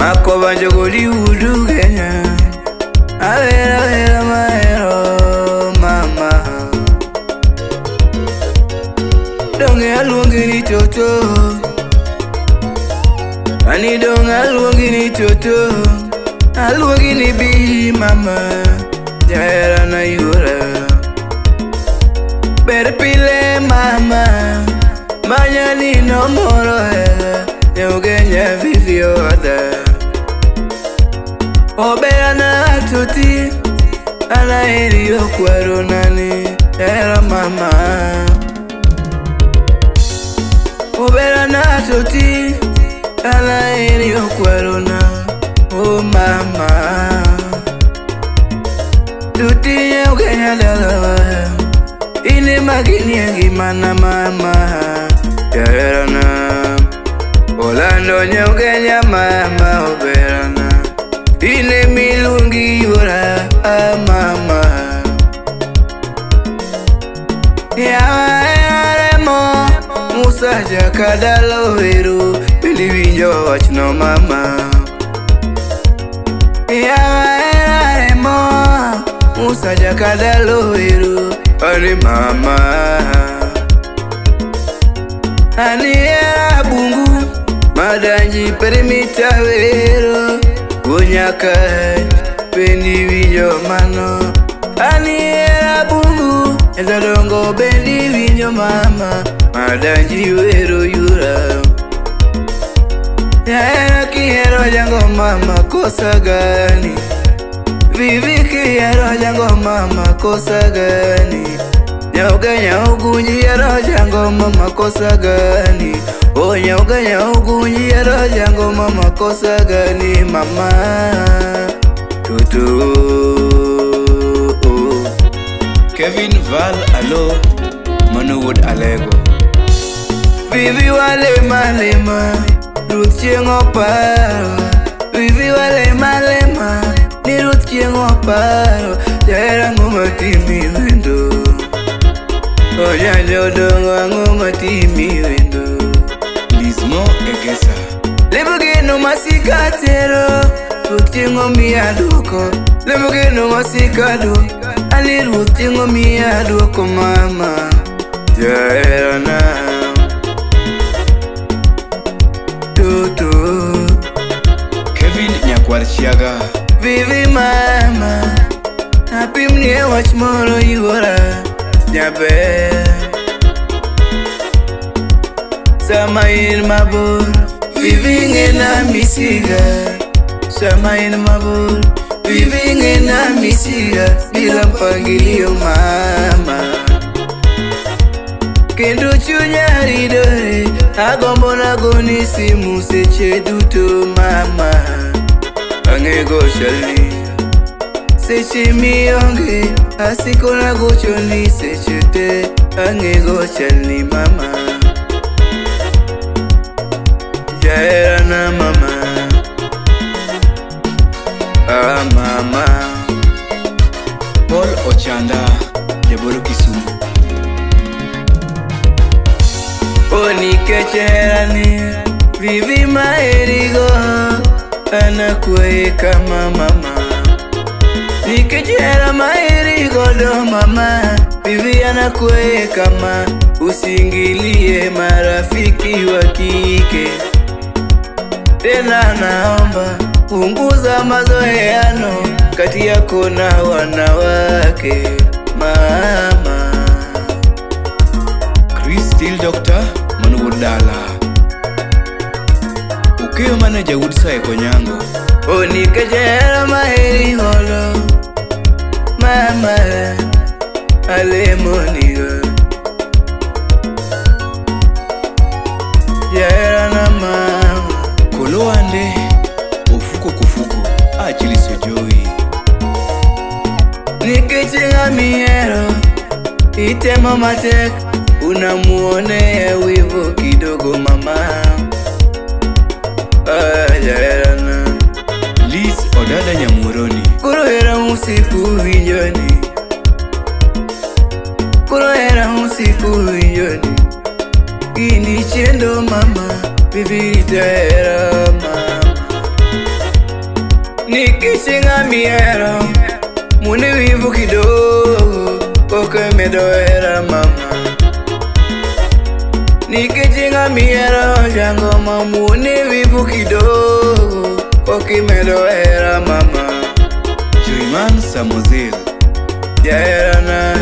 Mako banjo goli udu Kenya. Awera wera mahero mama. Donge aluongi ni toto. Ani donge aluongi ni toto. Aluongi ni bi mama. Jahera na yura. Ber pile mama. Manyani no moro hera. Nyugenya vivyo ada. Obera na tuti. Ana eri okwero nani. Hera mama. Obera na tuti. Ana eri okwero na. Oh mama. Tuti nyugenya dalawa. Ine magini ngimana mama. Jaherana. Orlando nyugenya mama oberana. Ine milungi yura mama. Yawa Musa jakadalo weru. Bili winjo wachno mama. Yawa Musa jakadalo weru. Ani mama. Ani era bungu. Madanji perimita wero. Unyaka pendi winjo mano. Ani era bungu. Ezadongo bendi winjo mama. Madanji wero yura. Yaera kihero jango mama kosa gani. Vivi kihero jango mama kosa gani. Nyauga nyaugunji hero jango mama kosa gani. Oh nyauga nyaugunji hero jango mama kosa gani mama. Tutu. Kevin Val Alo Mano wuod Alego. Vivi wale malema Ruth chieng' oparo. Vivi wale malema ni Ruth chieng' oparo. Jahera ang'o matimi wendo. Onyanjo dongo ang'o matimi wendo. Lizmo Egesa. Lembogeno masika tero. Ruth chieng' omiya duoko. Lembogeno masika duoko. Ani Ruth chieng' omiya duoko mama. Jaherana. Tutu. Kevin Nyakwar Chiaga. Vivi mama. Apimnie wach moro yuora. Jaber. Sama in mabor. Vivi ng'ena misiga. Sama in mabor. Vivi ng'ena misiga. Bila mpangilio mama. Kendo chunya ridore. Agombo nagoni simu seche duto mama. Ang'ego chalni. Seche mionge. Asiko nagochoni seche te. Ang'ego chalni mama. Jaherana mama. Ah mama. Paul Ochanda Jaboro Kisumu. Nikech herani Vivi maherigo anakwaye kama mama. Nikech hera maheri godo mama. Vivi anakwaye kama. Usiingilie marafiki wa kike. Tena naomba punguza mazoeano kati yako na wanawake mama. Chris Steel Doctor Mano wuod Dala. Okeyo manager wuod Sae Konyango. Nikech hera maheri godo mama. Alemonigo. Jahera na mama. Kolowande Ofuko Kufuko Achili Sojoi. Nikech ng'amihero itemo matek. Unamuonea wivu kidogo mama. Jaherana. Liz Odada Nyamuroni. Koro hera usiku winjoni. Koro hera usiku winjoni. Gini chendo mama. Vivi hera mama. Nikech ng'amihero mune wivu kidogo koka medo hera mama. Nikech ng'amihero jangoma mune wivu kidogo koka medo hera mama. Joiman Samozil. Jaherana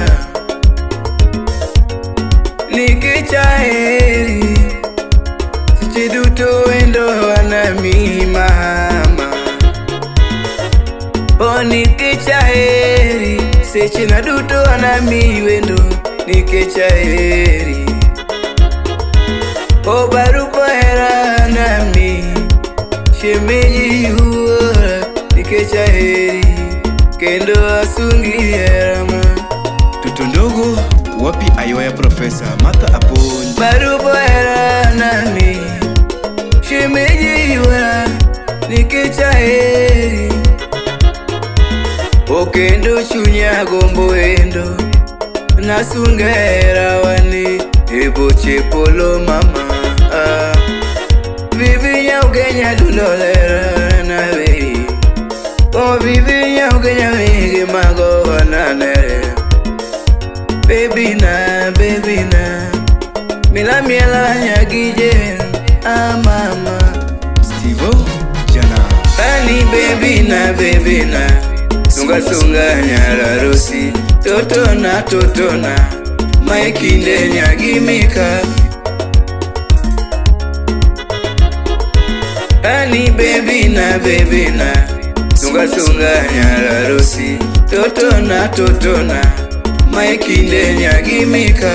nikech aheri seche duto wendo anami mama. O nikech aheri seche na duto anami wendo nikech aheri. O barupa hera anami shemeji wuora nikech aheri kendo asungi hera ma. Toto ndogo wapi ayoya Profesa Martha Aponj. Barupa hera nami shemeji wuora nikech aheri. Okendo chunya gombo wendo nasunga hera wani e boche polo mama. Vivi nyauge nyadundo lera nawe. O vivi nyauge nyawege mago wananere. Baby na, baby na mila miela nyagije ah mama. Stevo Jana. Ani baby na, baby na sunga sunga nyara rosi totona totona maikinde nyagimika. Ani baby na, baby na sunga sunga nyara rosi totona totona maikinde nyagimika.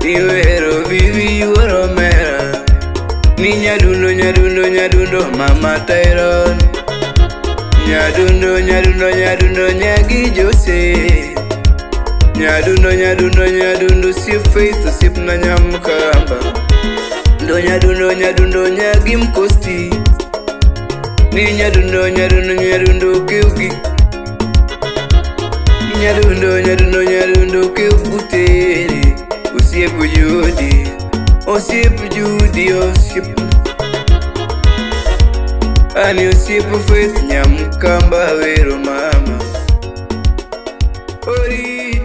Iwero vivi yuoro mera ni nyadundo nyadundo nyadundo mama Tyron. Nyadundo nyadundo nyadundo nyagi Jose. Nyadundo nyadundo nyadundo si Faith osip na nyamkamba. Ndo nyadundo nyadundo nyagi mkosti. Ni nyadundo nyadundo nyadundo kiugi. Nyadundo nyadundo nyadundo kiubutere. Osiep Judy, osiep Judy, osiep ani osiep Faith nyamkamba wero mama. Ori